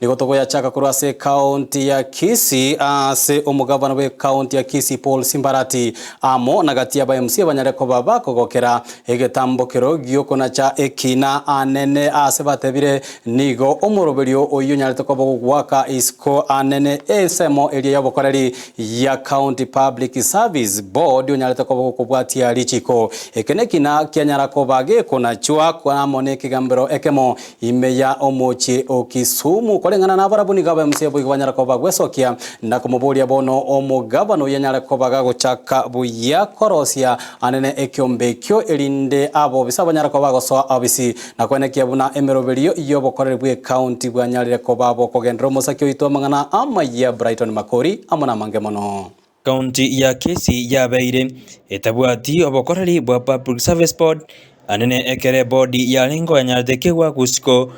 Nigo togoyachaka korwa ase ekaunti ya Kisii ase omogavana bw'ekaunti ya Kisii Paul Simbarati amo na gati y'aba MCA banyare koba bakogokera egetambokero giokonacha ekina anene ase batebire nigo omoroberio oyio onyarete koba ogoaka isiko anene ensemo eria y'obokoreri ya County Public Service Board onyarete koba ogokobwatia richiko. Eke nekina kianyara koba gekonachwa amo nekegambero ekemo ime ya omochie o Kisumu koreng'ana nabarabwo nigo aba MCA boigo banyara koba bagwesokia na komoboria bono omogavana oyio anyare koba gagochaka buya korosia anene ekiombe ekio erinde abobisa banyare koba bagosoa obisi na koenekia buna emeroberio y'obokoreri bw'ecounty bwanyarire koba bokogendera omosaki oito amang'ana amaya Brighton Makori amo namange mono. County ya Kisii yabeire etabwati obokoreri bwa Public Service Board anene ekere ebodi yarenge yanyarete kegwa gusiko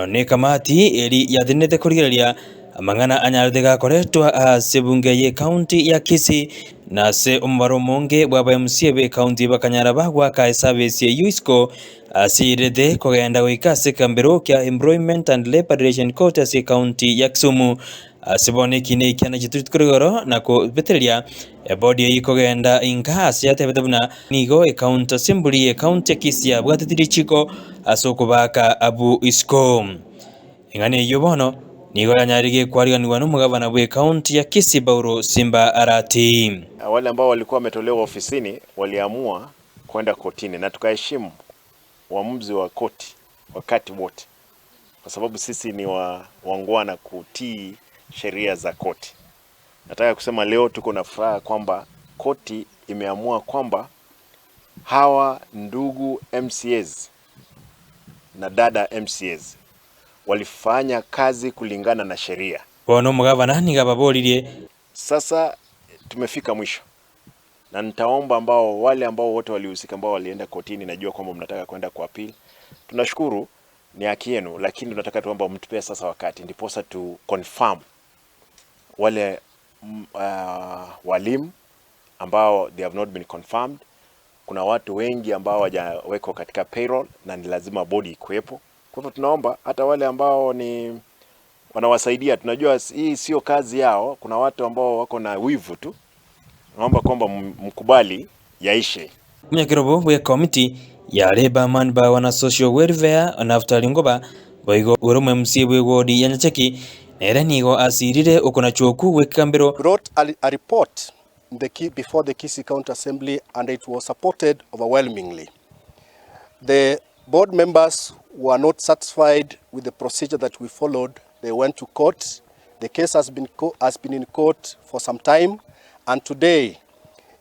nekamati eri yatenenete korigereria amang'ana anyarete gakoretwa ase ebunge ye county ya Kisii na ase omobaro omonge bwa aba MCA be county bakanyara bagwaka eservice eyio isiko ase eirete kogenda goika ase ekambero kia Employment and Labour Relation Court ase ecounty ya Kisumu. Ase bono ekina ekia nachio rituko rigoro na kobetereria ebodi eyio kogenda inka ase yatebete buna nigo ecounty assembly ye county ya Kisii yabwateti richiko ase okobaka abwo isiko. Eng'ana eyio bono nigo yanyarire kwariganigwa na omogabana bwe county ya Kisii Paulo Simba Arati. Wale ambao walikuwa wametolewa ofisini waliamua kwenda kotini na tukaheshimu uamuzi wa koti wakati wote, kwa sababu sisi ni waungwana kutii sheria za koti. Nataka kusema leo tuko na furaha kwamba koti imeamua kwamba hawa ndugu MCAs na dada MCAs walifanya kazi kulingana na sheria. Bono omogabana nigo ababoririe. Sasa tumefika mwisho na nitaomba ambao wale ambao wote walihusika ambao walienda kotini, najua kwamba mnataka kwenda kwa appeal. Tunashukuru, ni haki yenu, lakini tunataka tuomba mtupe sasa wakati ndiposa tu confirm wale walimu ambao they have not been confirmed. Kuna watu wengi ambao hawajawekwa katika payroll na ni lazima bodi ikuwepo. Kwa hivyo tunaomba hata wale ambao ni wanawasaidia, tunajua hii sio kazi yao. Kuna watu ambao wako na wivu tu, naomba kwamba mkubali yaishe. Omonyakerobo bwe committee ya Labour Manpower na Social Welfare Naftali Ngoba boigo ore omo MCA bwe ward ya Nyacheki nere nigo asirire okonachoku gwekambero. Wrote a report before the Kisii County Assembly and it was supported overwhelmingly. The board members were not satisfied with the procedure that we followed. They went to court. The case has been in court for some time, and today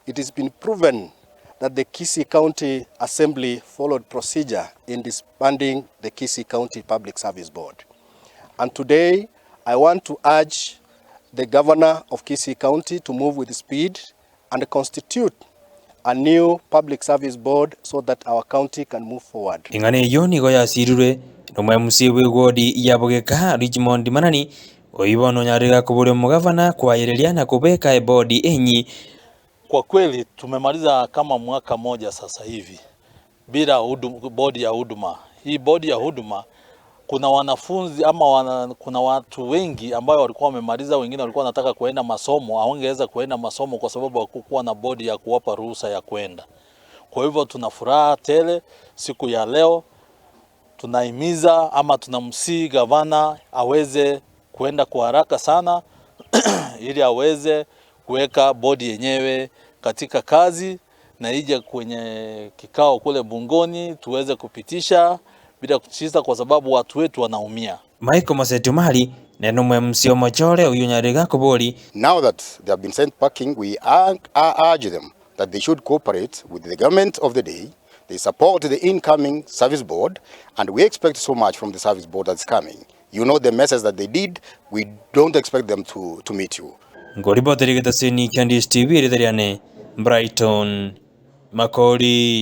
it has been proven that the Kisii County Assembly followed procedure in disbanding the Kisii County Public Service Board. And today I want to urge the governor of Kisii County to move with speed and constitute a new public service board so that our county can move forward. Eng'ana eyio nigo yasirirwe nomo MCA bwe ward ya Bogeka Richmond Manani oyo bono onyarire gakoboria omogavana kwayereria na kobeka ebodi enyi. Kwa kweli tumemaliza kama mwaka moja sasa hivi bila bodi ya huduma. Hii bodi ya huduma kuna wanafunzi ama kuna watu wengi ambao walikuwa wamemaliza, wengine walikuwa wanataka kuenda masomo, hawangeweza kuenda masomo kwa sababu hakukuwa na bodi ya kuwapa ruhusa ya kwenda. Kwa hivyo tuna furaha tele siku ya leo, tunahimiza ama tunamsihi gavana aweze kuenda kwa haraka sana ili aweze kuweka bodi yenyewe katika kazi na ije kwenye kikao kule bungeni tuweze kupitisha bila kusita, kwa sababu watu wetu wanaumia. Michael Maseti Omari nene omwe MCA Omochore oyo onyarire gakobori. Now that they have been sent packing, we urge them that they should cooperate with the government of the day. They support the incoming service board, and we expect so much from the service board that's coming. You know the message that they did, we don't expect them to meet you. Ngoriboteri getaseni kia Ndis TV, ritariane Brighton Makori.